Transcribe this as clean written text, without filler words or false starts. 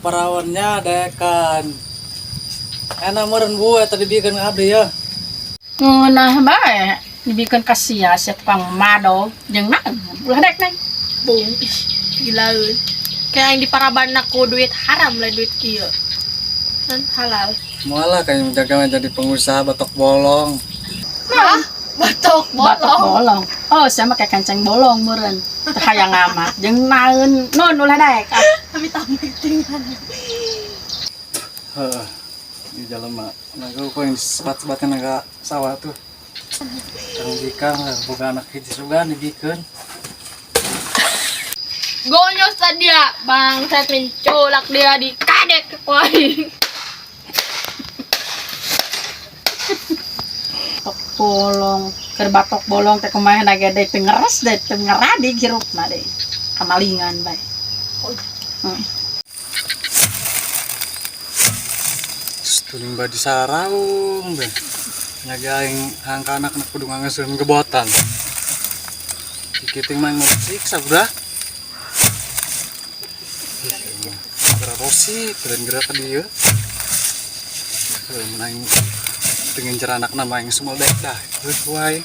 Parawannya dekan. Enak meureun bu eta dibikeun ka abdi ya. Ngeunah bae dibikeun ka sia sia tukang mado jeung naon ulah dek neng. Bung, ih, gila euy. Kayak yang diparaban ku duit haram lah duit kieu. Kan halal. Mualah kayak menjaga jadi pengusaha batok bolong. Hah? Batok Batok bolong. bolong. Oh, sia make kanceng bolong meureun. Teu hayang amat jeung naon nun ulah dek. Ah, Kami tamit dengan. Heeh. Di jalan mah. Nah, gua yang sebat-sebatnya naga sawah tuh. Kang Bikang lah, boga anak hiji sugan dibikeun. Gonyos tadi ya, bangsat mencolak dia di kadek ku aing. Batok bolong, keur batok bolong teh kumaha na gede teu ngeres deh, teu ngeradig hirupna deh. Kamalingan bae. Tuning badi saraung be. Nyaga aing hangka anak anak kudu ngangeseun gebotan. Kikiting mah mau siksa udah. Gerak rosi, keren gerak ka dieu. Heuh, mun aing teu ngincer anak nama aing semua dek dah. Heuh wae.